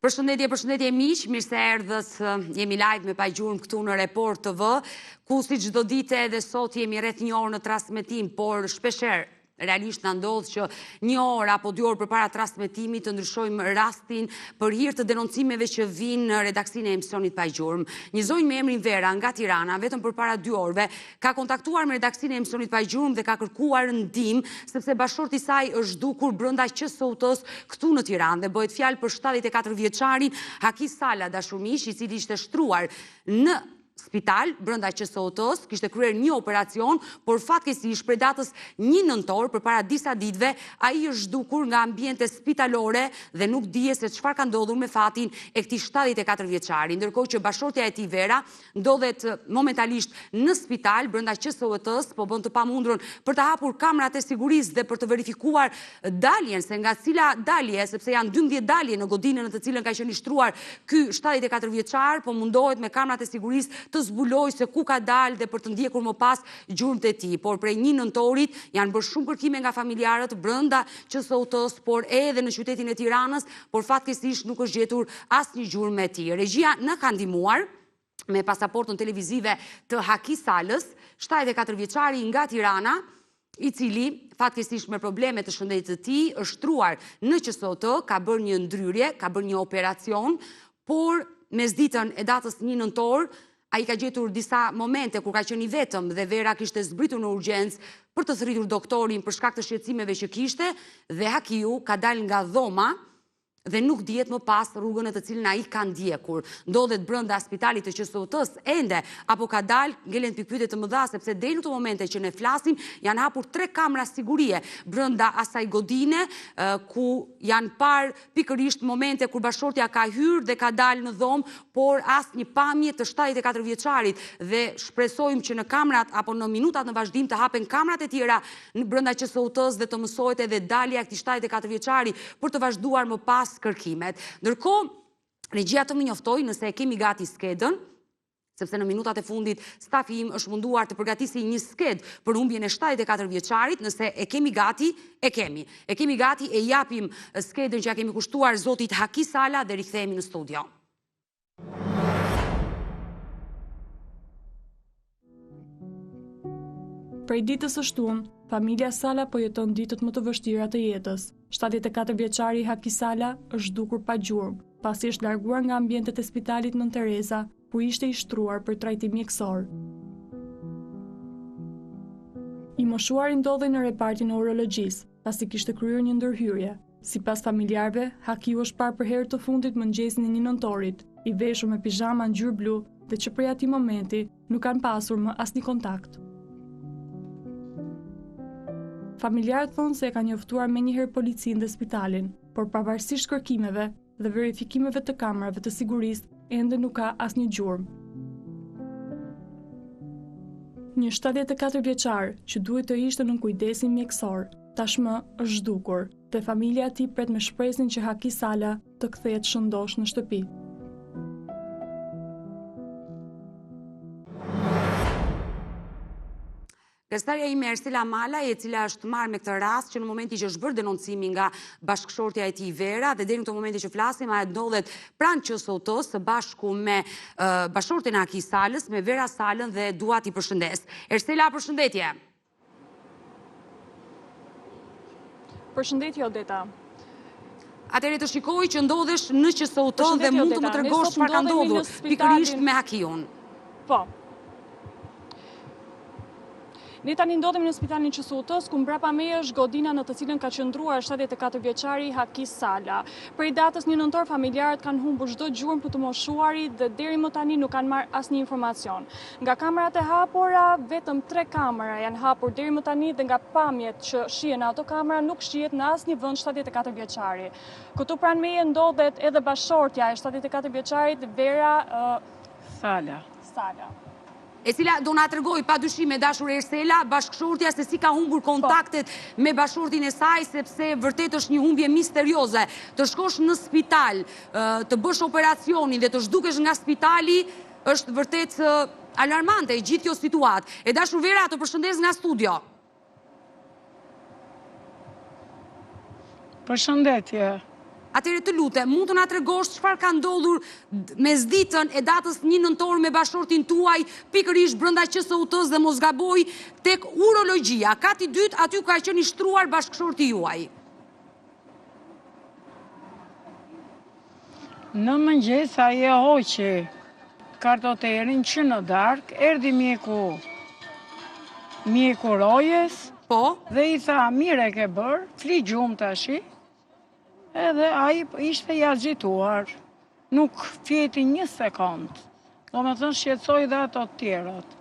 Përshëndetje, përshëndetje miq, mirë se erdhët. Jemi live me Pa Gjurmë këtu në Report TV, ku si çdo ditë edhe sot jemi rreth një orë në transmetim, por shpeshherë realisht na ndodh që një orë apo dy orë përpara transmetimit të ndryshojmë rastin për hir të denoncimeve që vijnë në redaksinë e emisionit Pa Gjurmë. Një zonjë me emrin Vera nga Tirana, vetëm përpara dy orëve, ka kontaktuar me redaksinë e emisionit Pa Gjurmë dhe ka kërkuar ndihmë sepse bashkëshorti i saj është zhdukur brenda QSUT-së këtu në Tiranë dhe bëhet fjalë për 74 vjeçarin Haki Sala, dashur miq, i cili ishte shtruar në spital brenda QSUT-së, kishte kryer një operacion, por fatkeqësisht prej datës 1 nëntor, përpara disa ditëve, ai është zhdukur nga ambiente spitalore dhe nuk dihet se çfarë ka ndodhur me fatin e këtij 74 vjeçari. Ndërkohë që bashkëshortja e tij Vera ndodhet momentalisht në spital brenda QSUT-së, po bën të pamundurën për të hapur kamerat e sigurisë dhe për të verifikuar daljen se nga cila dalje, sepse janë 12 dalje në godinën në të cilën ka qenë i shtruar ky 74 vjeçar, po mundohet me kamerat e sigurisë të zbulojë se ku ka dalë dhe për të ndjekur më pas gjurmët e tij. Por prej një nëntorit janë bërë shumë kërkime nga familjarët brenda QSUT-së, por edhe në qytetin e Tiranës, por fatkeqësisht nuk është gjetur asnjë gjurmë e tij. Regjia na ka ndihmuar me pasaportën televizive të Haki Salës, 74 vjeçari nga Tirana, i cili fatkeqësisht me probleme të shëndetit të tij është shtruar në QSUT, ka bërë një ndërhyrje, ka bërë një operacion, por mesditën e datës 1 nëntor ai ka gjetur disa momente kur ka qenë i vetëm dhe Vera kishte zbritur në urgjencë për të thirrur doktorin për shkak të shqetësimeve që kishte dhe Hakiu ka dalë nga dhoma dhe nuk dihet më pas rrugën në të cilën ai ka ndjekur. Ndodhet brenda spitalit të QSUT-së ende apo ka dalë, ngelen pikëpyetje të mëdha sepse deri në këto momente që ne flasim janë hapur tre kamera sigurie brenda asaj godine ku janë parë pikërisht momente kur bashkëshortja ka hyrë dhe ka dalë në dhomë, por asnjë pamje të 74 vjeçarit dhe shpresojmë që në kamerat apo në minutat në vazhdim të hapen kamerat e tjera në brenda QSUT-së dhe të mësohet edhe dalja e këtij 74 vjeçari për të vazhduar më pas kërkimet. Ndërkohë, regjia të më njoftojë nëse e kemi gati skedën, sepse në minutat e fundit stafi im është munduar të përgatisi një skedë për humbjen e 74 vjeçarit, nëse e kemi gati, e kemi. E kemi gati, e japim skedën që ia kemi kushtuar zotit Haki Sala dhe rikthehemi në studio. Prej ditës së shtunë, familja Sala po jeton ditët më të vështira të jetës. 74 vjeçari Haki Sala është zhdukur pa gjurmë, pasi është larguar nga ambientet e spitalit Nënë Tereza, ku ishte i shtruar për trajtim mjekësor. I moshuari ndodhej në repartin e urologjisë, pasi kishte kryer një ndërhyrje. Sipas familjarëve, Hakiu është parë për herë të fundit mëngjesin e një nëntorit, i veshur me pizhama ngjyrë blu dhe që prej atij momenti nuk kanë pasur më asnjë kontakt. Familjarët thonë se e kanë njoftuar menjëherë policinë dhe spitalin, por pavarësisht kërkimeve dhe verifikimeve të kamerave të sigurisë, ende nuk ka asnjë gjurmë. Një 74 vjeçar që duhet të ishte nën kujdesin mjekësor, tashmë është zhdukur dhe familja e tij pret me shpresën që Haki Sala të kthehet shëndosh në shtëpi. Gazetarja ime Ersela Malaj, e cila është marrë me këtë rast që në momentin që është bërë denoncimi nga bashkëshortja e tij Vera dhe deri në këtë momente që flasim, ajo ndodhet pranë QSUT-së së bashku me bashkëshorten e Haki Salës, me Vera Salën dhe dua t'i përshëndes. Ersela, përshëndetje. Përshëndetje Odeta. Atëherë të shikoj që ndodhesh në QSUT dhe mund të më tregosh çfarë ka ndodhur pikërisht me Hakiun. Po. Ne tani ndodhemi në spitalin e QSUT-së, ku mbrapa meje është godina në të cilën ka qëndruar 74 vjeçari Haki Sala. Prej datës 1 nëntor familjarët kanë humbur çdo gjurmë të të moshuarit dhe deri më tani nuk kanë marrë asnjë informacion. Nga kamerat e hapura, vetëm 3 kamera janë hapur deri më tani dhe nga pamjet që shihen në ato kamera nuk shihet në asnjë vend 74 vjeçari. Këtu pranë meje ndodhet edhe bashkëshortja e 74 vjeçarit Vera Sala. Sala. E cila do na tregojë pa dyshim e dashur Ersela, bashkëshortja se si ka humbur po. kontaktet me bashkëshortin e saj, sepse vërtet është një humbje misterioze. Të shkosh në spital, të bësh operacionin dhe të zhdukesh nga spitali, është vërtet alarmante e gjithë kjo situatë. E dashur Vera, të përshëndes nga studio. Përshëndetje. Atëherë të lutem, mund të na tregosh çfarë ka ndodhur mesditën e datës 1 nëntor me bashkëshortin tuaj, pikërisht brenda QSUT-së dhe mos gaboj tek urologjia, kati i dytë aty ku ka qenë i shtruar bashkëshorti juaj. Në mëngjes ai e hoqi kartoterin që në darkë, erdhi mjeku mjeku rojes, po, dhe i tha, mirë e ke bërë, fli gjumë tashi, edhe ai ishte i agjituar, nuk fjeti një sekond, domethënë shqetësoi dhe ato të tjerët.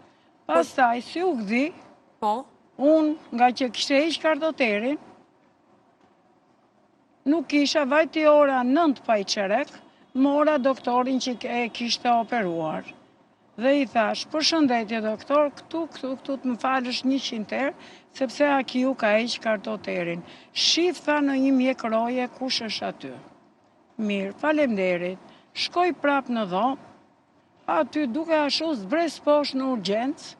Pastaj, si u gdhi, po, unë nga që kishte heq kartoterin, Nuk kisha, vajti ora 9 pa i çerek, mora doktorin që e kishte operuar. Dhe i thash, përshëndetje doktor, këtu, këtu, këtu të më falësh 100 herë, sepse Hakiu ka heq kartoterin. Shif tha në një mjek roje kush është aty. Mirë, falemderit. Shkoj prap në dhomë, aty duke ashtu zbres poshtë në urgjencë,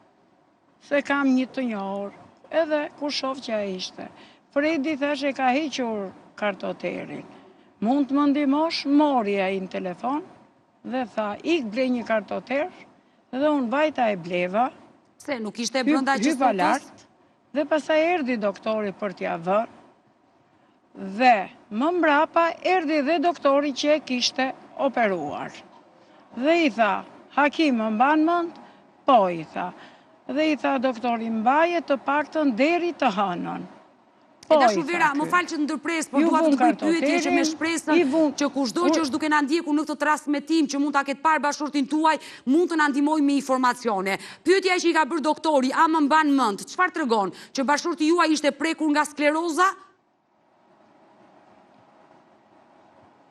Se kam një të njohur, edhe kur shof që ai ishte. Fredi thash e ka hequr kartoterin. Mund të më ndihmosh? Mori ai në telefon dhe tha, ik blej një kartoter dhe unë vajta e bleva. Pse, nuk ishte brenda QSUT-së? Dhe pastaj erdhi doktori për t'ja vënë. Dhe më mbrapa erdhi dhe doktori që e kishte operuar. Dhe i tha, Haki, më mban mend? Po, i tha. Dhe i tha doktori, mbaje të paktën deri të hënën. Po, e dashur Vera, më fal që të ndërpres, por dua të të bëj pyetje që me shpresën që kushdo që është duke na ndjekur në këtë transmetim që mund ta ketë parë bashkëshortin tuaj, mund të na ndihmojë me informacione. Pyetja që i ka bërë doktori, a më mban mend, çfarë tregon? Që bashkëshorti juaj ishte prekur nga skleroza?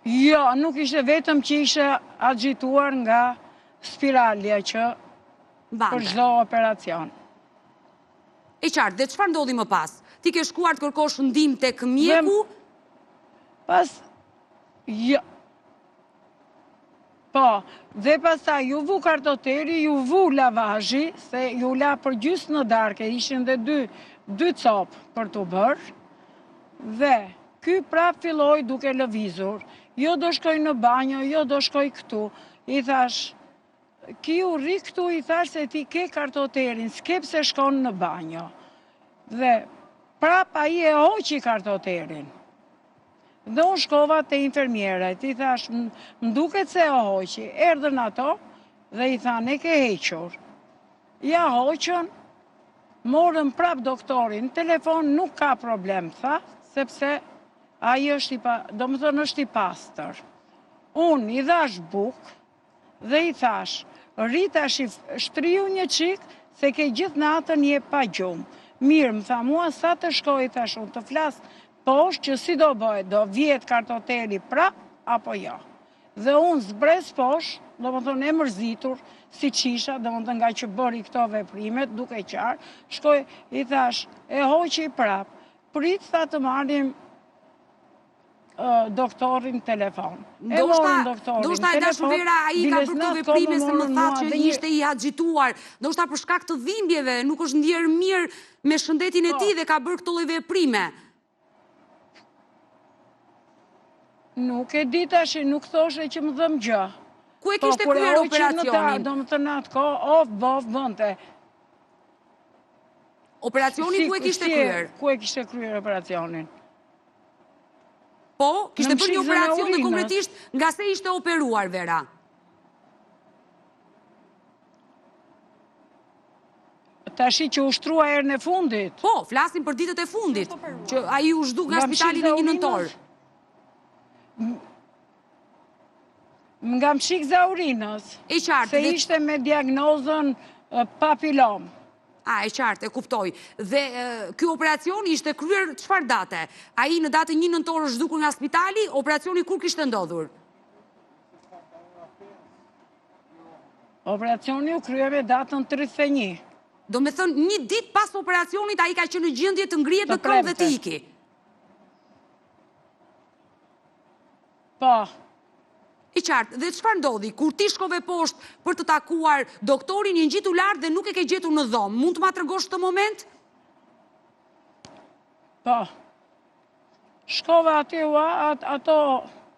Jo, nuk ishte vetëm që ishte agjituar nga spiralja që për çdo operacion. E qartë, dhe çfarë ndodhi më pas? Ti ke shkuar të kërkosh ndihmë tek mjeku? Pas, jo, Po, dhe pastaj ju vu kartoteri, ju vu lavazhi, se ju la për gjysë në darke, ishin dhe dy, dy copë për t'u bërë, dhe ky prap filloi duke lëvizur, jo do shkoj në banjo, jo do shkoj këtu, i thash, Kiu rri këtu i thash se ti ke kartoterin, s'ke pse shkon në banjo. Dhe prap ai e hoqi kartoterin. Dhe unë shkova te infermieret, i thash, më duket se e hoqi. Erdhën ato dhe i thanë, e ke hequr. Ja hoqën, morën prap doktorin, telefon nuk ka problem, tha, sepse ai është i pa, domethënë është i pastër. Unë i dhash bukë dhe i thash, rri tashi shtriju një çik, se ke gjithë natën je pa gjumë. Mirë, më tha mua, sa të shkoj, thash unë të flas poshtë që si do bëhet, do vihet kartoteri prap, apo jo. Dhe unë zbres poshtë, domethënë e mërzitur, siç isha, domethënë nga që bëri këto veprimet, duke qarë, shkoj, i thash, e hoqi prap, prit, tha të marrim doktorin telefon. Ndoshta, ndoshta e dashur Vera, ai ka bërë këto veprime se më tha që ishte i agjituar. Ndoshta për shkak të dhimbjeve, nuk është ndjerë mirë me shëndetin e po. tij dhe ka bërë këto lloj veprime. Nuk e di tashi, nuk thoshe që më dhemb gjë. Ku e po, kishte kryer operacionin? Domethënë atë kohë, of, bof, bënte. Operacionin ku e kishte kryer? Ku e kishte kryer operacionin? Po, kishte bërë një operacion dhe konkretisht nga se ishte operuar, Vera? Tashi që u shtrua herën e fundit. Po, flasim për ditët e fundit, që ai u zhduk nga spitali në një nëntor. Nga mshikëza e urinës. E qartë. Se ishte me diagnozën papilom. A, e qartë, e kuptoj. Dhe ky operacion ishte kryer çfarë date? Ai në datën një nëntor është zhdukur nga spitali, operacioni kur kishte ndodhur? Operacioni u krye me datën 31. Domethënë, një ditë pas operacionit, ai ka qenë në gjendje të ngrihet në këmbë dhe të iki. Po. E qartë, dhe çfarë ndodhi? Kur ti shkove poshtë për të takuar doktorin, je ngjitur lart dhe nuk e ke gjetur në dhomë. Mund të ma tregosh këtë moment? Po. Shkova aty, ato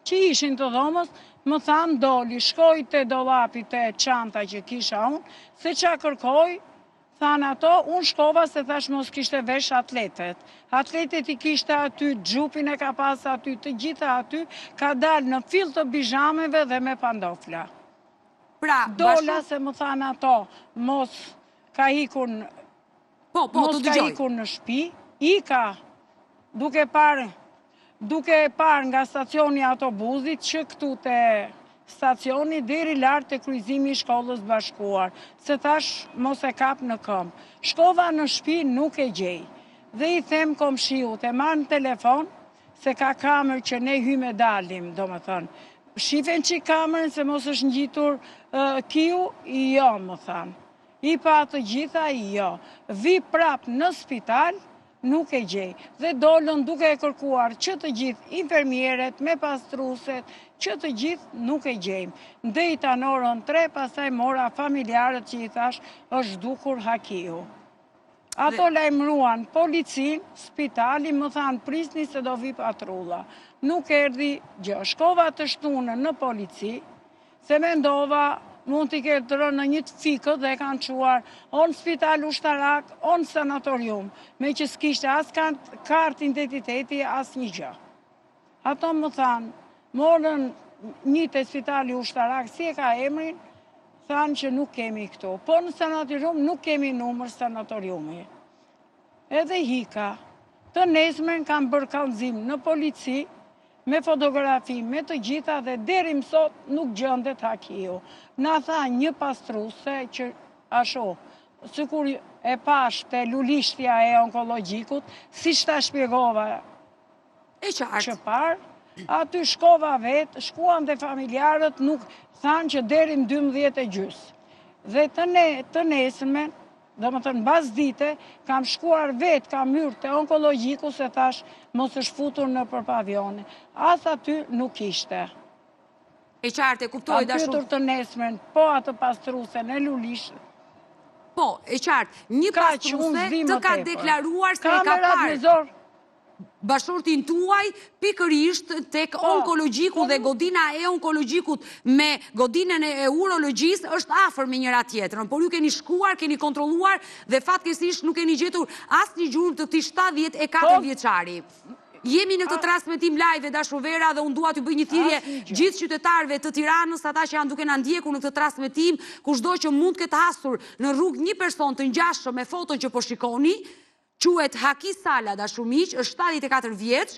Që ishin të dhomës, më thanë doli, shkoi te dollapi te çanta që kisha unë, se ça kërkoi, thanë ato, unë shkova se thashë mos kishte vesh atletet. Atletet i kishte aty, xhupin e ka pas aty, të gjitha aty, ka dalë në fill të bizhameve dhe me pandofla. Pra, Dola se më thanë ato, mos ka ikur Po, po, mos ka ikur në shpi, ika duke parë duke parë nga stacioni i autobusit që këtu te stacioni deri lart te kryqëzimi i shkollës bashkuar, se thashë mos e kap në këmbë. Shkova në shpi nuk e gjej. Dhe i them komshiut, e marr në telefon, se ka kamerë që ne hymë e dalim, domethënë. Shife një çikë kamerën se mos është ngjitur kiu, jo, më thanë. I pa të gjitha, jo. Vi prap në spital, nuk e gjej. Dhe dolën duke e kërkuar që të gjithë infermieret me pastruset, që të gjithë nuk e gjejmë. Ndejta në orën 3, pastaj mora familjarët që i thashë është zhdukur Hakiu. Ato lajmëruan policinë, spitali, më thanë prisni se do vi patrulla. Nuk erdhi gjë. Shkova të shtunën në polici, se mendova mund t'i ketë rënë në një të fikët dhe e kanë çuar o në spital ushtarak, o në sanatorium, meqë s'kishte as kartë identiteti, asnjë gjë. Ato më thanë, morën një te spitali ushtarak, si e ka emrin, thanë që nuk kemi këtu. Po në sanatorium nuk kemi numër sanatoriumi. Edhe ika. Të nesërmen kam bërë kallëzim në polici, me fotografi, me të gjitha dhe deri më sot nuk gjendet Hakiu. Na tha një pastruse që ashtu, sikur e pashë te lulishtja e onkologjikut, siç ta shpjegova E qartë. Që parë, aty shkova vetë, shkuan dhe familjarët nuk thanë që deri në 12 e gjysë. Dhe të, ne, të nesërmen, domethënë mbas dite, kam shkuar vetë, kam hyrë te onkologjiku se thashë mos është futur nëpër pavione. As aty nuk ishte. E qartë, e kuptoj dashur. Kam pyetur të nesërmen, po atë pastrusen e lulishtes. Po, e qartë, një pastruse të ka deklaruar se e ka parë bashkëshortin tuaj pikërisht tek po, onkologjiku po, dhe godina e onkologjikut me godinën e urologjisë është afër me njëra tjetrën, por ju keni shkuar, keni kontrolluar dhe fatkeqësisht nuk keni gjetur asnjë gjurmë të këtij 74 po. vjeçari. Jemi në këtë transmetim live e dashur Vera dhe unë dua t'ju bëj një thirrje gjithë qytetarëve të Tiranës, ata që janë duke na ndjekur në këtë transmetim, kushdo që mund të ketë hasur në rrugë një person të ngjashëm me foton që po shikoni, Quhet Haki Sala, dashur miq, është 74 vjeç,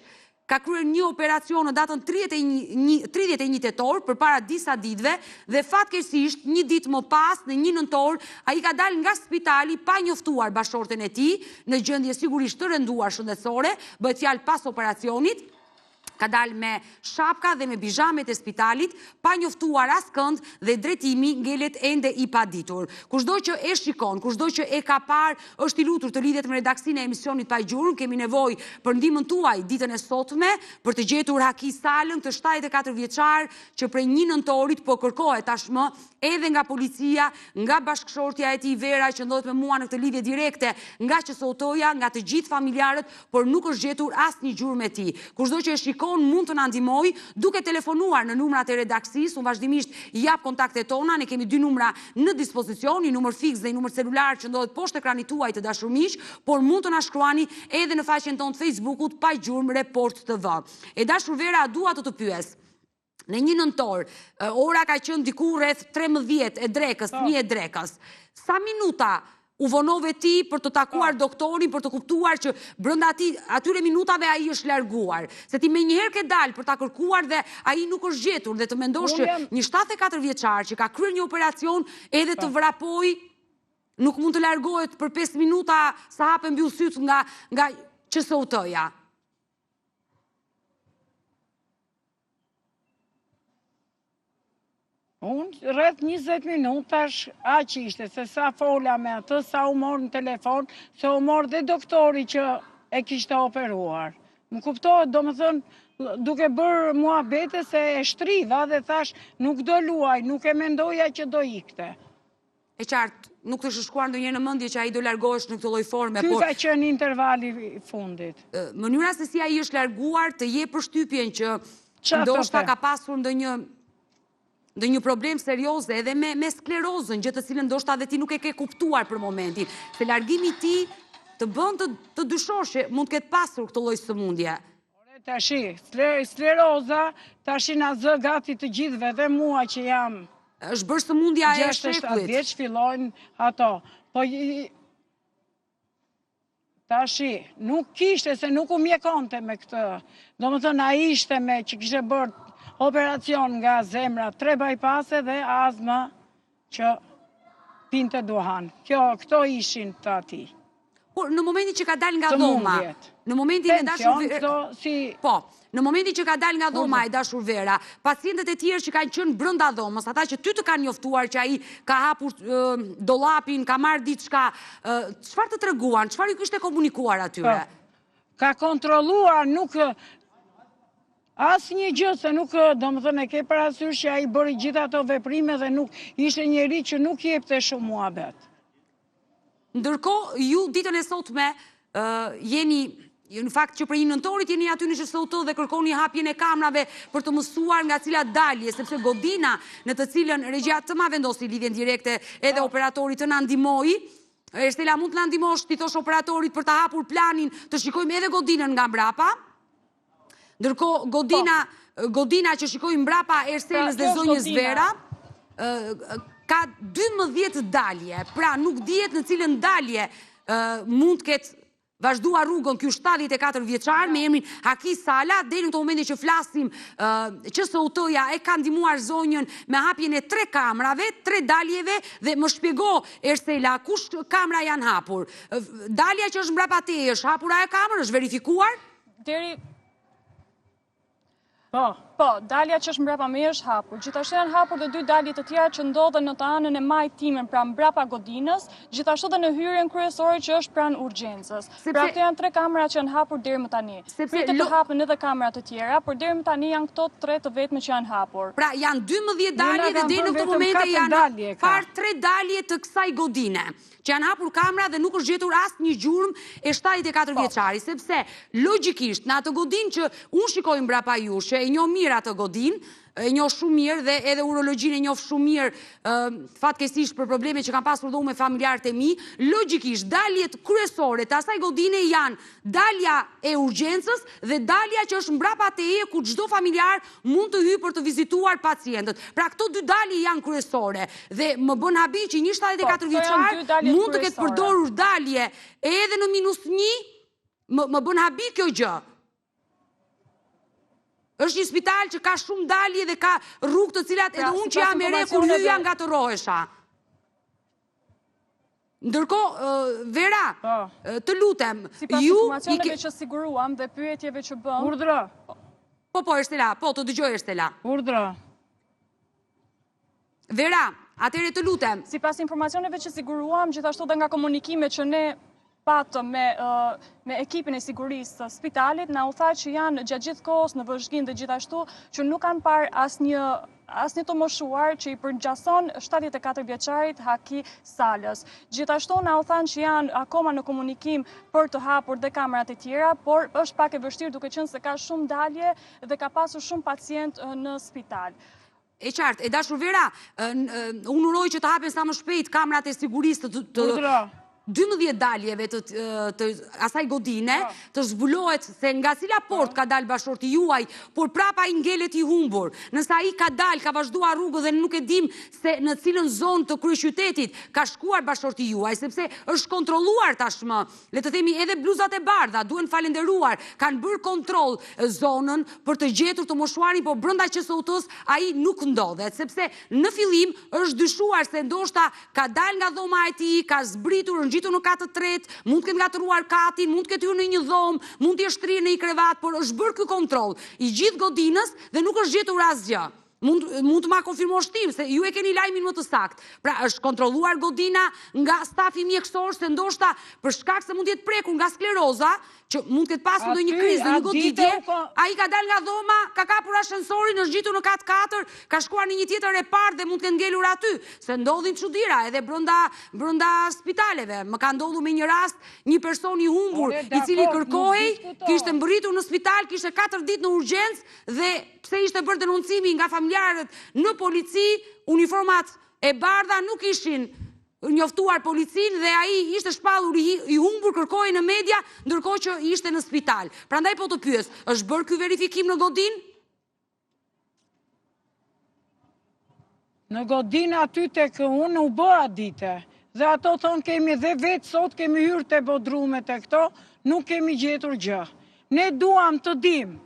ka kryer një operacion në datën 31 tetor, përpara disa ditëve, dhe fatkeqësisht një ditë më pas, në një nëntor, ai ka dalë nga spitali pa njoftuar bashkëshorten e tij, në gjendje sigurisht të rënduar shëndetësore, bëhet fjalë pas operacionit, ka dalë me shapka dhe me bizhamet e spitalit, pa njoftuar askënd dhe drejtimi ngelet ende i paditur. Kushdo që e shikon, kushdo që e ka parë, është i lutur të lidhet me redaksinë e emisionit Pa Gjurmë, kemi nevojë për ndihmën tuaj ditën e sotme për të gjetur Haki Salën, këtë 74 vjeçar që prej një nëntorit po kërkohet tashmë edhe nga policia, nga bashkëshortja e tij Vera që ndodhet me mua në këtë lidhje direkte nga QSUT-ja, nga të gjithë familjarët, por nuk është gjetur asnjë gjurmë e tij. Kushdo që e shikon mund të na ndihmojë duke telefonuar në numrat e redaksisë, unë vazhdimisht jap kontaktet tona, ne kemi dy numra në dispozicion, një numër fiks dhe një numër celular që ndodhet poshtë ekranit tuaj të dashur miq, por mund të na shkruani edhe në faqen tonë të Facebookut Pa Gjurmë Report TV. E dashur Vera, dua të të pyes. Në një nëntor, ora ka qenë diku rreth 13 e drekës, po. një e drekës. Sa minuta u vonove ti për të takuar po. doktorin, për të kuptuar që brenda atij, atyre minutave ai është larguar. Se ti menjëherë ke dalë për ta kërkuar dhe ai nuk është gjetur dhe të mendosh që një 74 vjeçar që ka kryer një operacion edhe të po. vrapojë, nuk mund të largohet për 5 minuta sa hap e mbyll sytë nga, nga QSUT-ja. Unë rreth 20 minutash aq ishte, se sa fola me atë, sa u mor në telefon, se u mor dhe doktori që e kishte operuar. Më kuptohet, domethënë, duke bërë muhabete se e shtriva dhe thashë nuk do luaj, nuk e mendoja që do ikte. E qartë, nuk të është shkuar ndonjëherë në mendje që ai do largohesh në këtë lloj forme, por... Ky ka qenë intervali i fundit. Mënyra se si ai është larguar të jep përshtypjen që Ndoshta ka pasur ndonjë ndonjë problem serioz edhe me me sklerozën, gjë të cilën ndoshta edhe ti nuk e ke kuptuar për momentin, se largimi i tij të bën të të dyshosh që mund të ketë pasur këtë lloj sëmundje. Ore tashi, skleroza tashi na zë gati të gjithëve dhe mua që jam Është bërë sëmundja e shekullit. 67 vjeç fillojnë ato. Po Tashi, nuk kishte se nuk u mjekonte me këtë. Domethënë, ai ishte me që kishte bërë operacion nga zemra, tre bypass-e dhe azma që pinte duhan. Kjo, këto ishin të atij. Por në momentin që ka dalë nga dhoma, në momentin e dashur këto si Po, në momentin që ka dalë nga dhoma e dashur Vera, pacientët e tjerë që kanë qenë brenda dhomës, ata që ty të kanë njoftuar që ai ka hapur dollapin, ka marrë diçka, çfarë të treguan, çfarë ju kishte komunikuar atyre? Po, ka kontrolluar, nuk asnjë gjë se nuk, domethënë e ke parasysh që ai bëri gjithë ato veprime dhe nuk ishte njeri që nuk jepte shumë muhabet. Ndërkohë, ju ditën e sotme jeni në fakt që prej një nëntorit jeni aty në QSUT dhe kërkoni hapjen e kamrave për të mësuar nga cila dalje, sepse godina në të cilën regjia të ma vendosi lidhjen direkte edhe po. operatori të na ndihmojë, Estela mund të na ndihmosh t'i thosh operatorit për të hapur planin, të shikojmë edhe godinën nga mbrapa. Ndërkohë, godina, po. godina që shikojmë mbrapa Erstelës pra, dhe zonjës Vera, ka 12 dalje, pra nuk dihet në cilën dalje mund të ketë vazhduar rrugën ky 74 vjeçar me emrin Haki Sala, deri në këtë momentin që flasim QSUT-ja e ka ndihmuar zonjën me hapjen e tre kamrave, tre daljeve dhe më shpjego Erstela, kush kamra janë hapur? Dalja që është mbrapa teje është hapur ajo kamër, është verifikuar? Deri Po. Po, dalja që është mbrapa meje është hapur. Gjithashtu janë hapur dhe dy dalje të tjera që ndodhen në të anën e majtë timen, pra mbrapa godinës, gjithashtu dhe në hyrjen kryesore që është pranë urgjencës. Sepse... Pra këto janë tre kamera që janë hapur deri më tani. Sepse Pritet të hapen edhe kamera të tjera, por deri më tani janë këto tre të vetme që janë hapur. Pra janë 12 dalje dhe deri në këtë momente janë parë tre dalje të kësaj godine. që janë hapur kamera dhe nuk është gjetur asnjë gjurmë e 74 po. vjeçarit, sepse logjikisht në atë godinë që unë shikoj mbrapa jush, që e njoh mirë atë godinë, e njoh shumë mirë dhe edhe urologjinë e njoh shumë mirë, fatkeqësisht për probleme që kam pasur dhe unë me familjarët e mi, logjikisht daljet kryesore të asaj godine janë dalja e urgjencës dhe dalja që është mbrapa teje ku çdo familjar mund të hyjë për të vizituar pacientët. Pra këto dy dalje janë kryesore dhe më bën habi që një 74 po, vjeçar mund të ketë përdorur dalje edhe në minus një, më, më bën habi kjo gjë. Është një spital që ka shumë dalje dhe ka rrugë të cilat pra, edhe unë që jam e re kur hyja ngatërrohesha. Ndërkohë, Vera, po. të lutem, Sipas ju... informacioneve që siguruam dhe pyetjeve që bëmë... Urdhro. Po, po, Estela, po, të dëgjoj Estela. Urdhro. Vera, atëherë të lutem. Sipas informacioneve që siguruam, gjithashtu dhe nga komunikimet që ne patëm me, me ekipin e sigurisë së spitalit, na u tha që janë gjatë gjithë kohës në vëzhgim dhe gjithashtu që nuk kanë parë asnjë asnjë të moshuar që i përngjason 74 vjeçarit Haki Salës. Gjithashtu na u thanë që janë akoma në komunikim për të hapur dhe kamerat e tjera, por është pak e vështirë duke qenë se ka shumë dalje dhe ka pasur shumë pacientë në spital. E qartë, e dashur Vera, unë uroj që të hapen sa më shpejt kamerat e sigurisë të 12 daljeve të, të asaj godine, po. të zbulohet se nga cila portë ka dalë bashkëshorti juaj, por prapa ai ngelet i humbur. Nëse ai ka dalë, ka vazhduar rrugën dhe nuk e dim se në cilën zonë të kryeqytetit ka shkuar bashkëshorti juaj, sepse është kontrolluar tashmë Le të themi edhe bluzat e bardha duhen falenderuar, kanë bërë kontroll zonën për të gjetur të moshuarin, por brenda QSUT-së ai nuk ndodhet, sepse në fillim është dyshuar se ndoshta ka dalë nga dhoma e tij, ka zbritur, është ngjitur në kat të tretë, mund të ketë ngatërruar katin, mund të ketë hyrë në një dhomë, mund të jetë shtrirë në një krevat, por është bërë ky kontroll i gjithë godinës dhe nuk është gjetur asgjë. Mund mund të ma konfirmosh ti, se ju e keni lajmin më të saktë. Pra, është kontrolluar godina nga stafi mjekësor se ndoshta për shkak se mund të jetë prekur nga skleroza, që mund të ketë pasur ndonjë krizë, ndonjë goditje, ai ka dalë nga dhoma, ka kapur ashensorin, është ngjitur në kat 4, ka shkuar në një tjetër repart dhe mund të ketë ngelur aty, se ndodhin çudira edhe brenda brenda spitaleve. Më ka ndodhur me një rast një person i humbur, i cili kërkohej, kishte mbërritur në spital, kishte 4 ditë në urgjencë dhe pse ishte bërë denoncimi nga familjarët në polici, uniformat e bardha nuk ishin njoftuar policinë dhe ai ishte shpallur i humbur, kërkohej në media, ndërkohë që ishte në spital. Prandaj po të pyes, është bërë ky verifikim në godinë? Në godinë aty tek unë u bë atë dite. Dhe ato thonë kemi dhe vetë sot kemi hyrë te bodrumet e këto, nuk kemi gjetur gjë. Ne duam të dimë,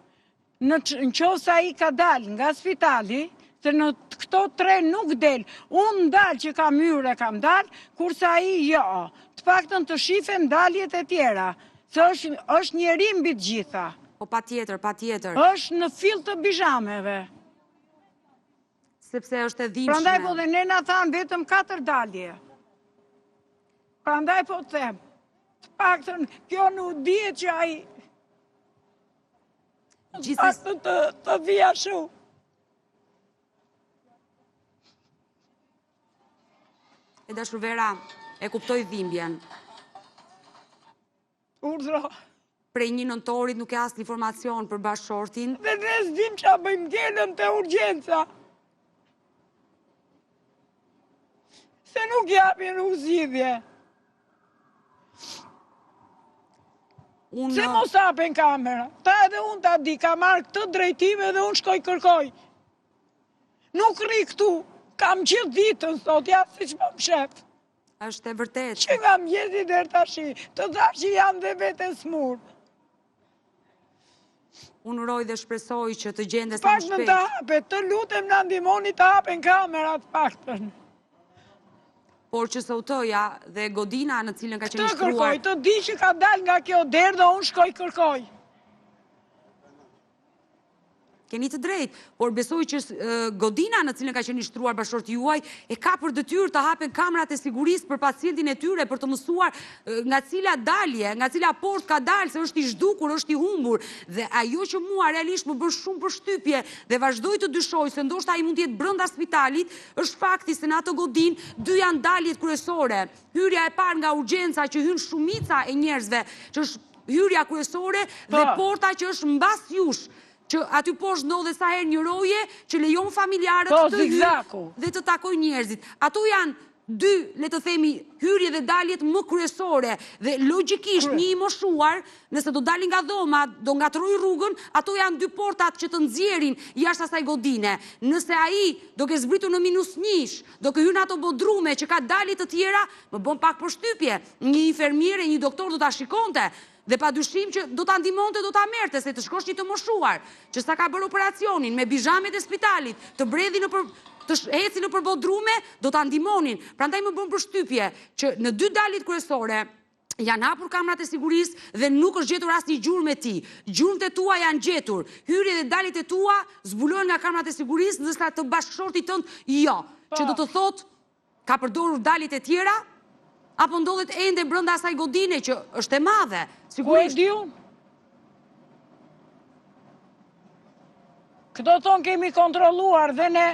në qoftë se ai ka dalë nga spitali, se në këto tre nuk del. Unë dal që kam hyrë e kam dalë, kurse ai jo. Të paktën të shifen daljet e tjera, se është, është njeri mbi të gjitha. Po patjetër, patjetër. Është në fill të bizhameve. Sepse është e dhimbshme. Prandaj po dhe ne na thanë vetëm 4 dalje. Prandaj po them, të paktën kjo nuk dihet që ai të paktën të, të vija shu. E dashur Vera, e kuptoj dhimbjen. Urdhro. Prej një nëntorit nuk ke asnjë informacion për bashkëshortin. Dhe ne s'dim ça bëjmë ngelëm te urgjenca. Se nuk japin nuk zgjidhje. Unë... Se mos hapen kamera. Ta edhe unë ta di, ka marrë këtë drejtim edhe unë shkoj kërkoj. Nuk rri këtu, kam gjithë ditën, sot, ja siç po më shef. Është e vërtetë. Që nga mëngjesi deri tashi, të thashë që jam dhe vetë e sëmurë. Unë uroj dhe shpresoj që të gjendet sa më shpejt. Paktën të hapet, të lutem na ndihmoni të hapen kamerat paktën. Por QSUT-ja dhe godina në cilën ka qenë Të shtruar... kërkoj, të di që ka dalë nga kjo derë dhe unë shkoj kërkoj. Keni të drejtë, por besoj që godina në cilën ka qenë i shtruar bashkëshorti juaj e ka për detyrë të hapen kamerat e sigurisë për pacientin e tyre për të mësuar nga cila dalje, nga cila portë ka dalë se është i zhdukur, është i humbur. Dhe ajo që mua realisht më bën shumë përshtypje dhe vazhdoj të dyshoj se ndoshta ai mund të jetë brenda spitalit, është fakti se në atë godinë dy janë daljet kryesore. Hyrja e parë nga urgjenca që hyn shumica e njerëzve, që është hyrja kryesore dhe po. porta që është mbas jush, që aty poshtë ndodhet sa herë një roje që lejon familjarët po, të hyjnë dhe të takojnë njerëzit. Ato janë dy, le të themi, hyrje dhe daljet më kryesore dhe logjikisht një i moshuar, nëse do dali nga dhoma, do ngatërrojë rrugën, ato janë dy portat që të nxjerrin jashtë asaj godine. Nëse ai do ke zbritur në minus njësh, do ke hyrë në ato bodrume që ka dalje të tjera, më bën pak përshtypje. Një infermiere, një doktor do ta shikonte dhe pa dyshim që do ta ndihmonte, do ta merrte, se të shikosh një të moshuar, që sa ka bërë operacionin me bizhamet e spitalit, të bredhi nëpër të eci nëpër bodrume, do ta ndihmonin. Prandaj më bën përshtypje që në dy daljet kryesore janë hapur kamerat e sigurisë dhe nuk është gjetur asnjë gjurmë e tij. Gjurmët e tua janë gjetur. Hyrjet dhe daljet e tua zbulohen nga kamerat e sigurisë, ndërsa të bashkëshortit tënd jo. Që do të thotë Ka përdorur daljet e tjera? Apo ndodhet ende brenda asaj godine që është e madhe? Sigurisht. Ku e di unë? Këto thonë kemi kontrolluar dhe ne,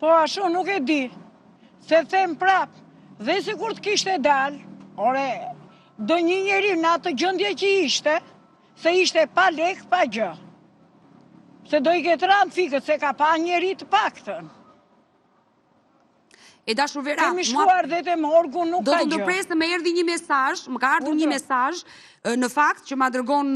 po ashtu nuk e di. Se them prap, dhe sikur të kishte dalë, ore, do një njeri në atë gjendje që ishte, se ishte pa lek, pa gjë. Se do i ketë ra të fikët, se ka pa njeri të paktën. E dashur Vera, Kemi shkuar dhe te morgu, nuk ka gjë. Do të ndërpres se më erdhi një mesazh, më ka ardhur një mesazh në fakt që ma dërgon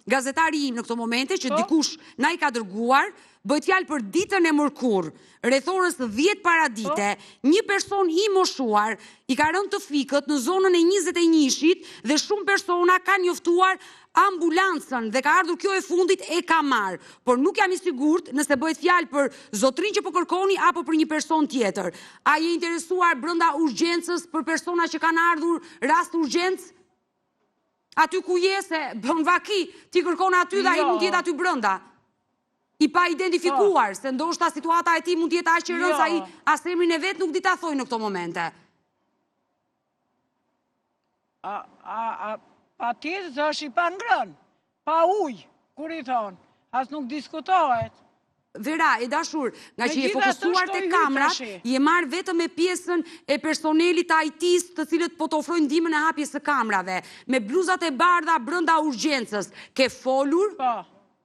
gazetari im në këto momente që po. dikush na i ka dërguar, bëhet fjalë për ditën e mërkurë, rreth orës 10 paradite, po. një person i moshuar i ka rënë të fikët në zonën e 21-shit dhe shumë persona kanë njoftuar ambulancën dhe ka ardhur kjo e fundit e ka marrë, por nuk jam i sigurt nëse bëhet fjalë për zotërinë që po kërkoni apo për një person tjetër. A je interesuar brenda urgjencës për persona që kanë ardhur rast urgjencë? Aty ku je se bën vaki, ti kërkon aty dhe ai mund të jetë aty brenda. I paidentifikuar, se ndoshta situata e tij mund të jetë aq e rëndë sa ai as emrin e vet nuk di ta thojë në këto momente. A, a, a, patjetër se është i pangrënë, pa ujë, kur i thonë, as nuk diskutohet. Vera, e dashur, ngaqë je fokusuar te kamrat, je marrë vetëm me pjesën e personelit të IT-së të cilët po të ofrojnë ndihmën e hapjes së kamrave, me bluzat e bardha brenda urgjencës, ke folur? Po.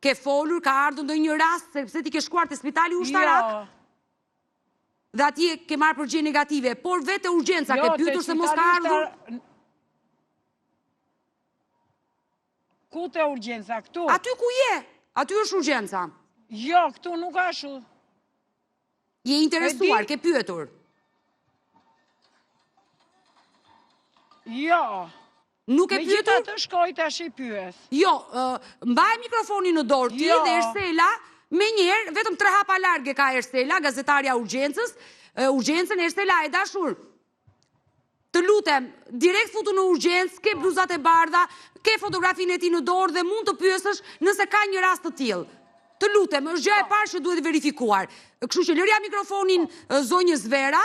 Ke folur, ka ardhur ndonjë rast, sepse ti ke shkuar te spitali ushtarak? Jo. Dhe atje ke marrë përgjigje negative, por vetë te urgjenca jo, ke pyetur se mos ka ardhur? Ku te urgjenca, këtu? Aty ku je, aty është urgjenca. Jo, këtu nuk është. Je interesuar, ke pyetur? Jo. Nuk e pyetur? Megjithatë shkoj tash i pyes. Jo, mbaje mikrofonin në dorë ti jo. dhe Ersela, menjëherë, vetëm tre hapa larg e ka Ersela, gazetarja e urgjencës, urgjencën Ersela e dashur. Të lutem, direkt futu në urgjencë, ke bluzat e bardha, ke fotografinë e tij në dorë dhe mund të pyesësh nëse ka një rast të tillë. Të lutem, është gjëja e po. parë që duhet verifikuar. Kështu që lërja mikrofonin zonjës Vera,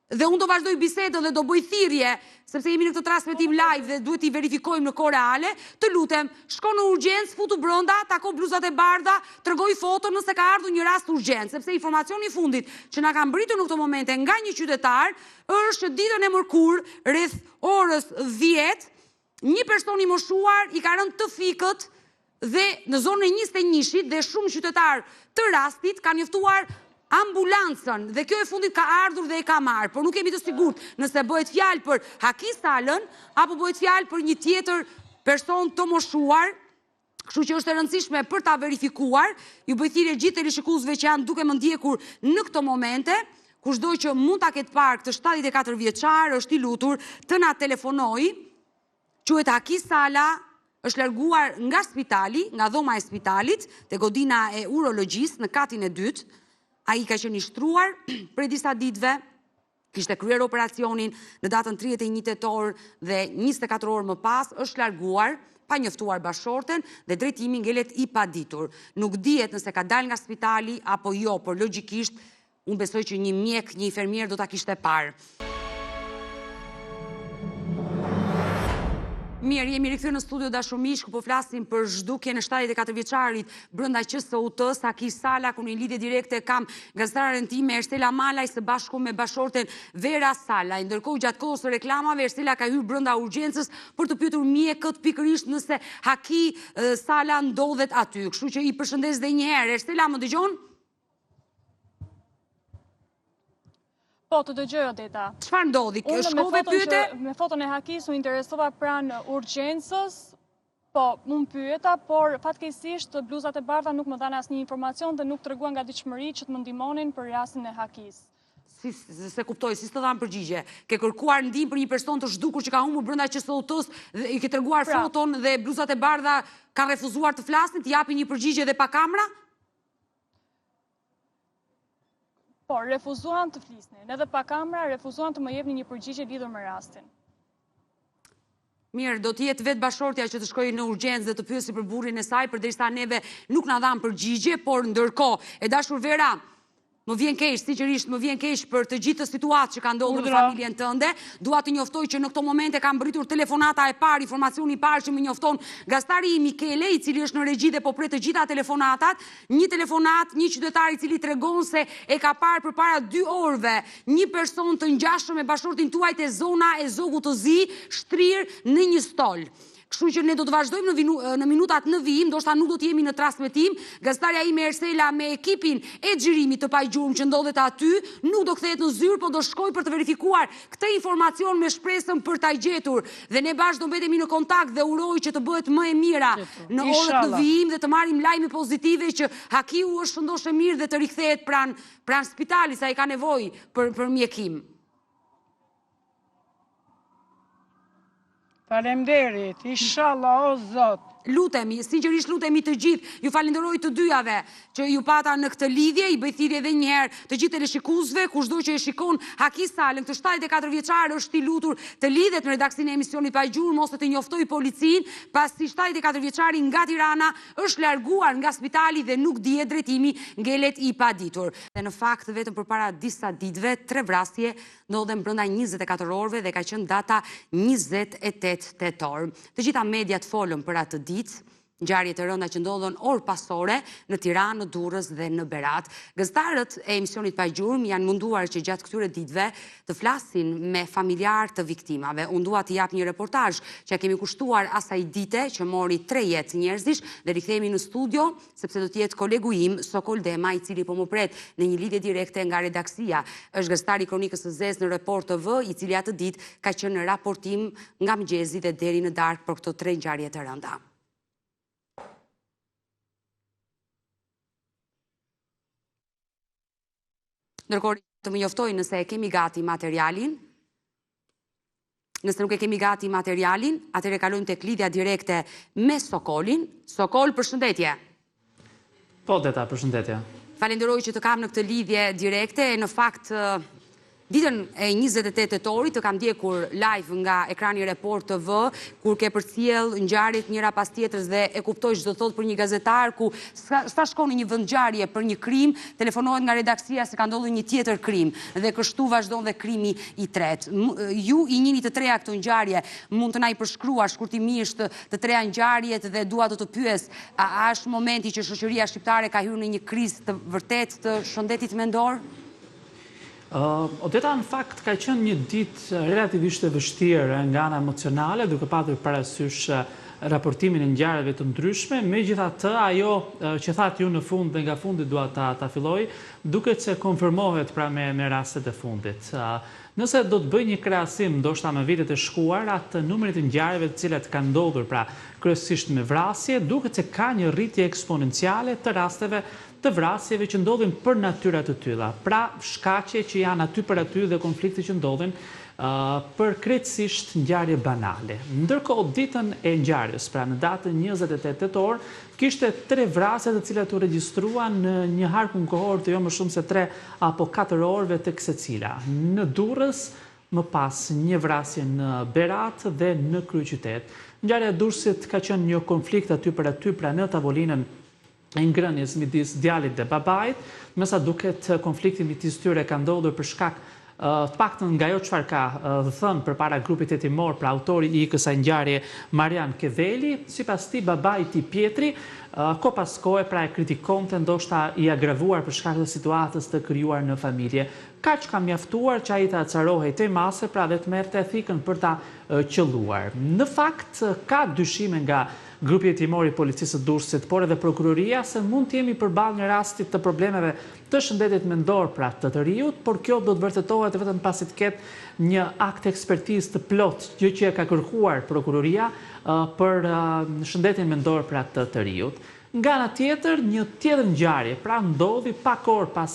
Dhe unë do vazhdoj bisedën dhe do bëj thirrje, sepse jemi në këtë transmetim live dhe duhet t'i verifikojmë në kohë reale, të lutem, shko në urgjencë, futu brenda, tako bluzat e bardha, tregoj foton nëse ka ardhur një rast urgjent, sepse informacioni i fundit që na ka mbërritur në këto momente nga një qytetar është që ditën e mërkurë rreth orës 10 Një person i moshuar i ka rënë të fikët dhe në zonën e 21-shit dhe shumë qytetarë të rastit kanë njoftuar ambulancën dhe kjo e fundit ka ardhur dhe e ka marrë, por nuk jemi të sigurt nëse bëhet fjalë për Haki Salën apo bëhet fjalë për një tjetër person të moshuar, kështu që është e rëndësishme për ta verifikuar. Ju bëj thirrje gjithë teleshikuesve që janë duke më ndjekur në këto momente, kushdo që mund ta ketë parë këtë 74 vjeçar është i lutur të na telefonojë. Quhet Haki Sala, është larguar nga spitali, nga dhoma e spitalit, te godina e urologjisë në katin e dytë. Ai ka qenë i shtruar prej disa ditëve, kishte kryer operacionin në datën 31 tetor dhe 24 orë më pas është larguar pa njoftuar bashkëshorten dhe drejtimi ngelet i paditur. Nuk dihet nëse ka dalë nga spitali apo jo, por logjikisht unë besoj që një mjek, një infermier do ta kishte parë. Mirë, jemi rikthyer në studio dashur miq, ku po flasim për zhdukjen e 74 vjeçarit brenda QSUT-së, Haki Sala, ku në lidhje direkte kam gazetaren time Ersela Malaj së bashku me bashkëshorten Vera Salaj. Ndërkohë gjatë kohës së reklamave Ersela ka hyrë brenda urgjencës për të pyetur mjekët pikërisht nëse Haki Sala ndodhet aty. Kështu që i përshëndes dhe një herë. Ersela, më dëgjon? Po, të dëgjoj, Odeta. Çfarë ndodhi? Shkove pyete? Me foton e Hakisë u interesova pranë urgjencës, po, unë pyeta, por fatkeqësisht bluzat e bardha nuk më dhanë asnjë informacion dhe nuk treguan gatishmëri që të më ndihmonin për rastin e Hakisë. Si, s'e kuptoj, si s'të dhanë përgjigje? Ke kërkuar ndihmë për një person të zhdukur që ka humbur brenda QSUT-së dhe i ke treguar pra. foton dhe bluzat e bardha kanë refuzuar të flasin, të japin një përgjigje dhe pa kamera? Po, refuzuan të flisnin, edhe pa kamera, refuzuan të më jepnin një përgjigje lidhur me rastin. Mirë, do të jetë vetë bashkëshortja që të shkojë në urgjencë dhe të pyesi për burrin e saj, përderisa neve nuk na dhanë përgjigje, por ndërkohë, e dashur Vera, më vjen keq, sinqerisht më vjen keq për të gjithë situatë që ka ndodhur në familjen tënde. Dua të njoftoj që në këto momente ka mbërritur telefonata e parë, informacioni i parë që më njofton gazetari Mikele, i cili është në regji dhe po pret të gjitha telefonatat. Një telefonatë, një qytetar i cili tregon se e ka parë përpara dy orëve një person të ngjashëm me bashkëshortin tuaj te zona e Zogut të Zi, shtrirë në një stol. Kështu që ne do të vazhdojmë në, në minutat në vijim, ndoshta nuk do të jemi në transmetim. Gazetarja ime Ersela me ekipin e xhirimit të Pa Gjurmë që ndodhet aty, nuk do kthehet në zyrë, po do shkojë për të verifikuar këtë informacion me shpresën për ta gjetur. Dhe ne bashkë do mbetemi në kontakt dhe uroj që të bëhet më e mira në orët në vijim dhe të marrim lajme pozitive që Hakiu është shëndoshë e mirë dhe të rikthehet pranë pranë spitalit se ai ka nevojë për për mjekim. Faleminderit, inshallah o Zot. Lutemi, sinqerisht lutemi të gjithë, ju falenderoj të dyjave që ju pata në këtë lidhje, i bëj thirrje edhe një herë të gjithë teleshikuesve, kushdo që e shikon Haki Salën, këtë 74 vjeçar është i lutur të lidhet në redaksinë e emisionit Pa Gjurmë ose të njoftojë policinë, pasi 74 vjeçari nga Tirana është larguar nga spitali dhe nuk dihet drejtimi, ngelet i paditur. Dhe në fakt vetëm përpara disa ditëve, tre vrasje ndodhen brenda 24 orëve dhe ka qenë data 28 tetor. Të gjitha mediat folën për atë ditë, ngjarje të rënda që ndodhën orë pas ore në Tiranë, në Durrës dhe në Berat. Gazetarët e emisionit Pa Gjurmë janë munduar që gjatë këtyre ditëve të flasin me familjarë të viktimave. Unë dua të jap një reportazh që ia kemi kushtuar asaj dite që mori tre jetë njerëzish dhe rikthehemi në studio sepse do të jetë kolegu im, Sokol Dema, i cili po më pret në një lidhje direkte nga redaksia. Është gazetari i Kronikës së Zezë në Report TV, i cili atë ditë ka qenë në raportim nga mëngjesi dhe deri në darkë për këto tre ngjarje të rënda. Ndërkohë të më njoftojë nëse e kemi gati materialin. Nëse nuk e kemi gati materialin, atëherë kalojmë tek lidhja direkte me Sokolin. Sokol, përshëndetje. Po, Deta, përshëndetje. Falenderoj që të kam në këtë lidhje direkte. Në fakt, ditën e 28 tetorit të kam ndjekur live nga ekrani Report TV, kur ke përcjellë ngjarjet njëra pas tjetrës dhe e kuptoj ç'do thotë për një gazetar ku sa shkon në një vendngjarje për një krim, telefonohet nga redaksia se ka ndodhur një tjetër krim dhe kështu vazhdon dhe krimi i tretë. Ju i njihni të treja këto ngjarje, mund të na i përshkruash shkurtimisht të treja ngjarjet dhe dua të të pyes, a është momenti që shoqëria shqiptare ka hyrë në një krizë të vërtetë të shëndetit mendor? Odeta në fakt ka qenë një ditë relativisht e vështirë nga ana emocionale, duke patur parasysh raportimin e ngjarjeve të ndryshme, megjithatë ajo që thatë ju në fund dhe nga fundi dua ta ta filloj, duket se konfirmohet pra me me rastet e fundit. Nëse do të bëj një krahasim ndoshta me vitet e shkuara të numrit të ngjarjeve të cilat kanë ndodhur pra kryesisht me vrasje, duket se ka një rritje eksponenciale të rasteve të vrasjeve që ndodhin për natyra të tilla, pra shkaqe që janë aty për aty dhe konflikte që ndodhin për krejtësisht ngjarje banale. Ndërkohë, ditën e ngjarjes, pra në datën 28 tetor, kishte tre vrasje të cilat u regjistruan në një harkun kohor të jo më shumë se tre apo katër orëve tek secila. Në Durrës, më pas një vrasje në Berat dhe në kryeqytet. Ngjarja e Durrësit ka qenë një konflikt aty për aty, pra në tavolinën e ngrënies midis djalit dhe babait. Me sa duket konflikti midis tyre ka ndodhur për shkak të paktën nga ajo çfarë ka thënë përpara grupit hetimor, pra autori i kësaj ngjarje Marian Keveli, sipas tij babai i tij Pjetri, kohë pas kohe pra e kritikonte ndoshta i agravuar për shkak të situatës të krijuar në familje. Kaq ka mjaftuar që ai të acarohej tej mase, pra dhe të merrte thikën për ta qëlluar. Në fakt ka dyshime nga Grupi hetimor i Policisë së Durrësit, por edhe prokuroria se mund të jemi përballë një rasti të problemeve të shëndetit mendor pra të të riut, por kjo do të vërtetohet vetëm pasi të ketë një akt ekspertizë të plotë, gjë që e ka kërkuar prokuroria për shëndetin mendor pra të të riut. Nga ana tjetër, një tjetër ngjarje, pra ndodhi pak orë pas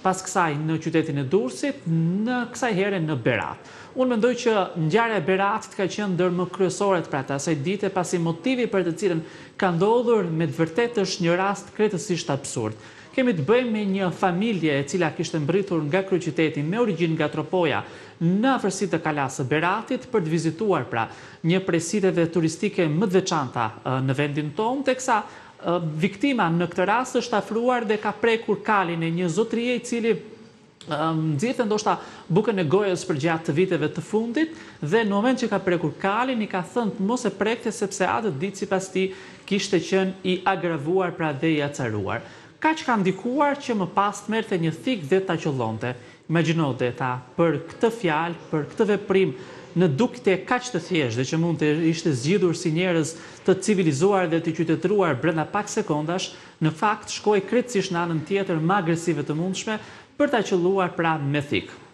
pas kësaj në qytetin e Durrësit, në kësaj here në Berat. Unë mendoj që ngjarja e Beratit ka qenë ndër më kryesoret pra të asaj dite, pasi motivi për të cilën ka ndodhur me të vërtetë është një rast krejtësisht absurd. Kemi të bëjmë me një familje e cila kishte mbërritur nga kryeqyteti me origjinë nga Tropoja në afërsi të Kalasë së Beratit për të vizituar pra një prej siteve turistike më të veçanta në vendin tonë, teksa viktima në këtë rast është afruar dhe ka prekur kalin e një zotërie i cili nxirrte ndoshta bukën e gojës përgjatë viteve të fundit dhe në moment që ka prekur kalin i ka thënë të mos e prekte sepse atë ditë sipas tij kishte qenë i agravuar pra dhe i acaruar. Kaq ka ndikuar që më pas të merrte një thikë dhe ta qëllonte. Imagjino Deta, për këtë fjalë, për këtë veprim në dukje kaq të thjeshtë dhe që mund të ishte zgjidhur si njerëz të civilizuar dhe të qytetëruar brenda pak sekondash, në fakt shkoi krejtësisht në anën tjetër më agresive të mundshme për ta qëlluar pra me thikë.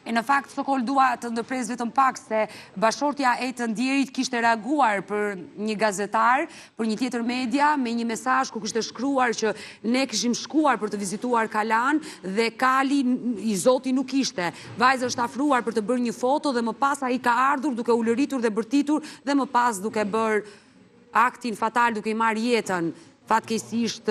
E në fakt, Sokol, dua të ndërpres vetëm pak se bashkëshortja e të ndjerit kishte reaguar për një gazetar, për një tjetër media, me një mesazh ku kishte shkruar që ne kishim shkuar për të vizituar kalanë dhe kali i zoti nuk ishte. Vajza është afruar për të bërë një foto dhe më pas ai ka ardhur duke ulëritur dhe bërtitur dhe më pas duke bërë. aktin fatal duke i marrë jetën, fatkeqësisht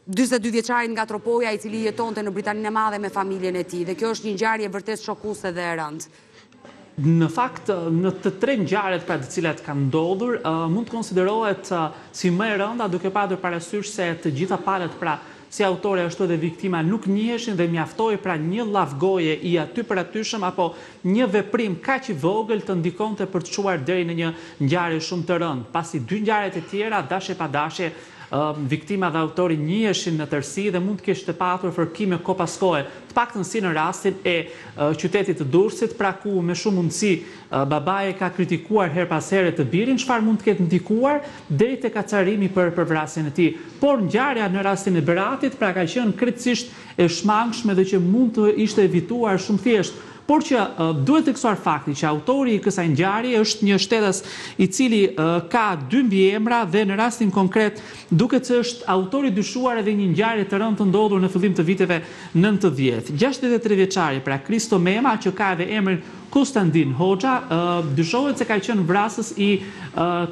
42 vjeçarit nga Tropoja i cili jetonte në Britaninë e Madhe me familjen e tij dhe kjo është një ngjarje vërtet shokuese dhe e rëndë. Në fakt, në të tre ngjarjet pra të cilat kanë ndodhur, mund të konsiderohet si më e rënda duke patur parasysh se të gjitha palët pra si autori ashtu edhe viktima nuk njiheshin dhe mjaftoi pra një llaf goje i atypëratyshëm apo një veprim kaq i vogël të ndikonte për të çuar deri në një ngjarje shumë të rëndë, pasi dy ngjarjet e tjera dashje pa dashje viktima dhe autori njiheshin në tërësi dhe mund të kishte patur fërkime kohë pas kohe, të paktën si në rastin e qytetit të Durrësit, pra ku me shumë mundësi babai e ka kritikuar herë pas here të birin, çfarë mund të ketë ndikuar deri tek acarimi për për vrasjen e tij. Por ngjarja në rastin e Beratit pra ka qenë krejtësisht e shmangshme dhe që mund të ishte evituar shumë thjesht. Por që duhet theksuar fakti që autori i kësaj ngjarje është një shtetas i cili ka dy mbiemra dhe në rastin konkret duket se është autor i dyshuar edhe i një ngjarje të rëndë të ndodhur në fillim të viteve 90. 63 vjeçari, pra Kristo Mema, që ka edhe emrin Kostandin Hoxha, dyshohet se ka qenë vrasës i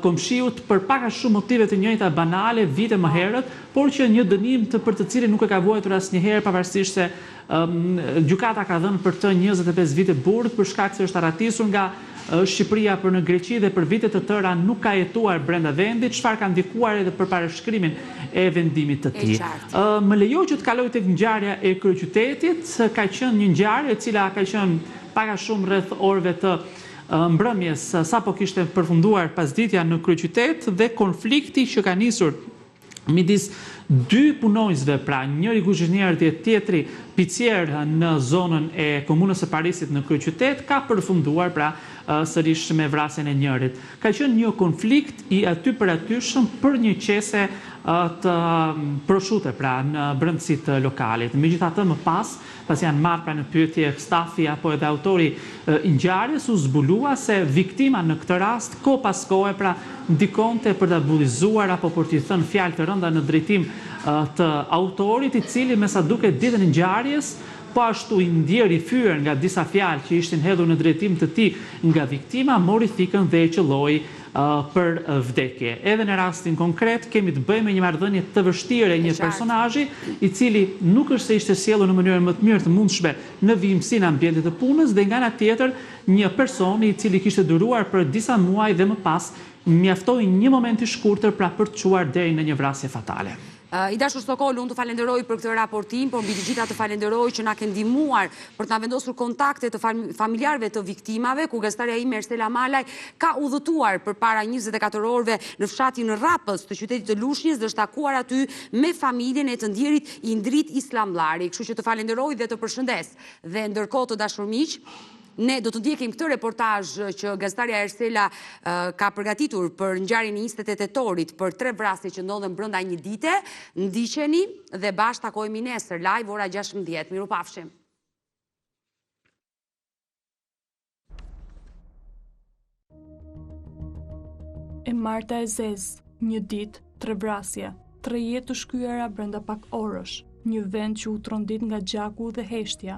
komshiut për pak a shumë motive të njëjta banale vite më herët, por që një dënim të për të cilin nuk e ka vuajtur asnjëherë pavarësisht se Gjykata ka dhënë për të 25 vite burg për shkak se është arratisur nga Shqipëria për në Greqi dhe për vite të tëra nuk ka jetuar brenda vendit, çfarë ka ndikuar edhe për parashkrimin e vendimit të tij. Më lejo që të kaloj tek ngjarja e kryeqytetit, ka qenë një ngjarje e cila ka qenë pak a shumë rreth orëve të mbrëmjes sapo kishte përfunduar pasditja në kryeqytet dhe konflikti që ka nisur midis dy punonjësve, pra njëri kuzhinier dhe tjetri picier në zonën e Komunës së Parisit në kryeqytet, ka përfunduar pra sërish me vrasjen e njërit. Ka qenë një konflikt i atypëratyshëm për një qese të proshute, pra në brendësi të lokalit. Megjithatë më pas Pasi janë marrë pra në pyetje stafi apo edhe autori i ngjarjes, u zbulua se viktima në këtë rast kohë pas kohe pra ndikonte për ta bullizuar apo për t'i thënë fjalë të rënda në drejtim të autorit, i cili me sa duket ditën e ngjarjes po ashtu i ndjerë i fyer nga disa fjalë që ishin hedhur në drejtim të tij nga viktima, mori thikën dhe e qëlloi për vdekje. Edhe në rastin konkret kemi të bëjmë me një marrëdhënie të vështirë e një personazhi, i cili nuk është se ishte sjellur në mënyrën më të mirë të mundshme në vijimësinë e ambientit të punës dhe nga ana tjetër një personi i cili kishte duruar për disa muaj dhe më pas mjaftoi një moment i shkurtër pra për të çuar deri në një vrasje fatale. I dashur Sokol, unë të falenderoj për këtë raportim, por mbi të gjitha të falenderoj që na ke ndihmuar për të na vendosur kontakte të familjarëve të viktimave, ku gazetarja ime Ersela Malaj ka udhëtuar përpara 24 orëve në fshatin Rrapës të qytetit të Lushnjës dhe është takuar aty me familjen e të ndjerit Indrit Islamllari. Kështu që të falenderoj dhe të përshëndes. Dhe ndërkohë të dashur miq, Ne do të ndjekim këtë reportazh që gazetarja Ersela ka përgatitur për ngjarjen e 28 tetorit për tre vrasje që ndodhën brenda një dite. Ndiqeni dhe bashkë takohemi nesër live ora 16. Mirupafshim. E marta e zezë, një ditë, tre vrasje, tre jetë të shkyera brenda pak orësh, një vend që u trondit nga gjaku dhe heshtja.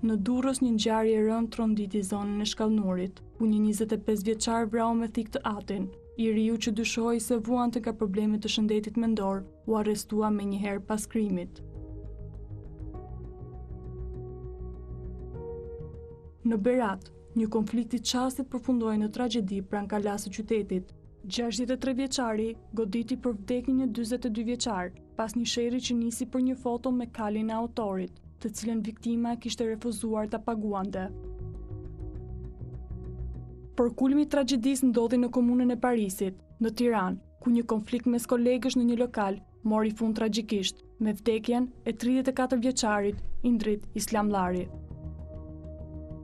Në Durrës një ngjarje e rëndë tronditi zonën e Shkallnurit, ku një 25 vjeçar vrau me thikë të atin. I riu që dyshohej se vuante nga probleme të shëndetit mendor, u arrestua menjëherë pas krimit. Në Berat, një konflikt i çastit përfundoi në tragjedi pranë kalasë së qytetit. 63 vjeçari goditi për vdekje një 42 vjeçar, pas një sherri që nisi për një foto me kalin e autorit, të cilën viktima kishte refuzuar ta paguante. Por kulmi i tragjedisë ndodhi në komunën e Parisit, në Tiranë, ku një konflikt mes kolegësh në një lokal mori fund tragjikisht me vdekjen e 34 vjeçarit Indrit Islamllari.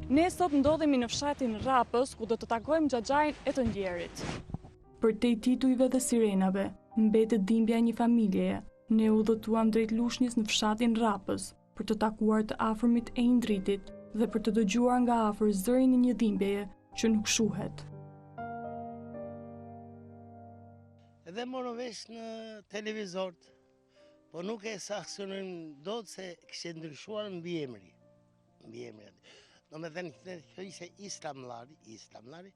Ne sot ndodhemi në fshatin Rrapës, ku do të takojmë xhaxhain e të ndjerit. Përtej titujve dhe sirenave, mbetet dhimbja e një familjeje. Ne udhëtuam drejt Lushnjës në fshatin Rrapës, për të takuar të afërmit e Indritit dhe për të dëgjuar nga afër zërin e një dhimbjeje që nuk shuhet. Edhe morëm vesh në televizor, po nuk e saktësojmë dot se kishte ndryshuar mbiemri. Mbiemri. Domethënë, kjo ishte Islamllari, Islamllari,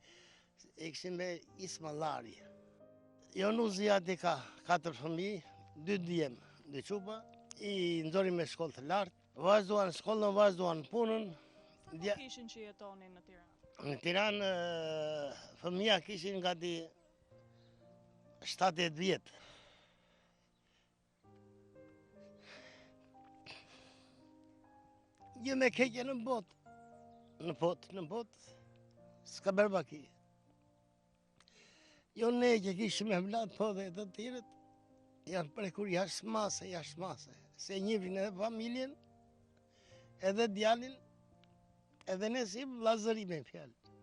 e kishim me Ismallari. Jonuzi aty ka katër fëmijë, dy djem, dy çupa, i nxori me shkollë të lartë, vazhduan shkollën, vazhduan punën. Sa kohë kishin që jetonin në Tiranë? Në Tiranë, fëmija kishin gati 7-8 vjet. Gjë më e keqe në botë, në botë, në botë, s'ka bërë vaki. Jo ne që kishim evlat, po dhe të tjerët, janë prekur jashtë mase, jashtë mase. Se njihnin edhe familjen, edhe djalin, edhe ne si vllazëri me fjalë.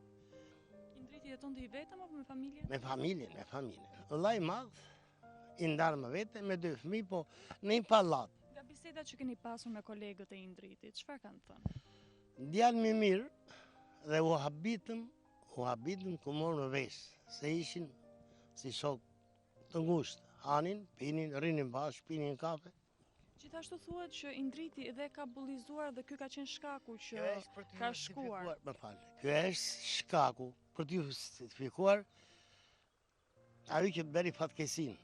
Indriti jetonte i vetëm apo me familjen? Me familjen, me familjen. Vëllai i madh, i ndarë më vete, me dy fëmijë, po në një pallat. Nga bisedat që keni pasur me kolegët e Indritit, çfarë kanë thënë? Djalë i mirë dhe u habitëm, u habitëm kur morëm vesh, se ishin si shokë të ngushtë, hanin, pinin, rrinin bashkë, pinin kafe. Gjithashtu thuhet që Indriti edhe ka bullizuar dhe ky ka qenë shkaku që ka shkuar. Më fal, ky është shkaku për të justifikuar Ai që bëri fatkeqësinë.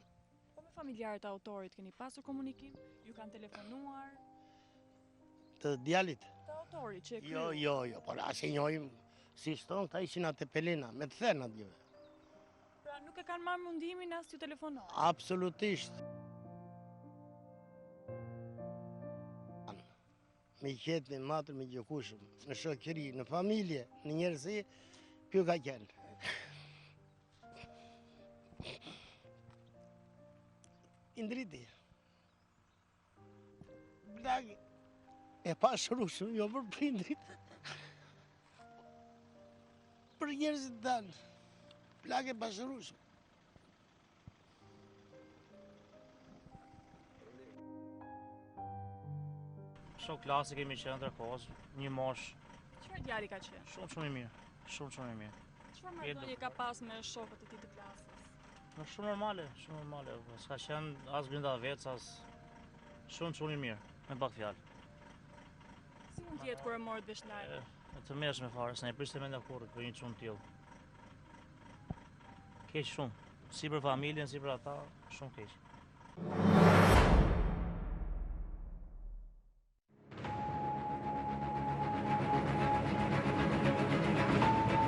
Po me familjarët e autorit keni pasur komunikim? Ju kanë telefonuar? Të djalit? Të autorit që e kreu. Jo, jo, jo, por as e njohim si shton, këta ishin në Tepelena, me të thënë atë gjëve. Pra nuk e kanë marrë mundimin as t'ju telefonojnë? Absolutisht. Me i qetë, me matër, me gjëkushëm, në shoqëri, në familje, në njerëzi, kjo ka qenë. Indriti. Plagë e pashërueshme, jo për prindrit. Për njerëzit tanë. Plagë e pashërueshme. Shok klasi kemi qenë ndërkohës, një moshë. Çfarë djali ka qenë? Shumë shumë i mirë, shumë shumë i mirë. Çfarë marrëdhënie ka pas me shokët e tij të klasës? Në shumë normale, shumë normale, po, s'ka qenë as grindavec, as shumë shumë i mirë, me pak fjalë. Si mund të jetë kur e morët vesh lajmin? E tmerrshme fare, s'na e priste mendja kurrë për një çun të tillë. Keq shumë, si për familjen, si për ata, shumë keq.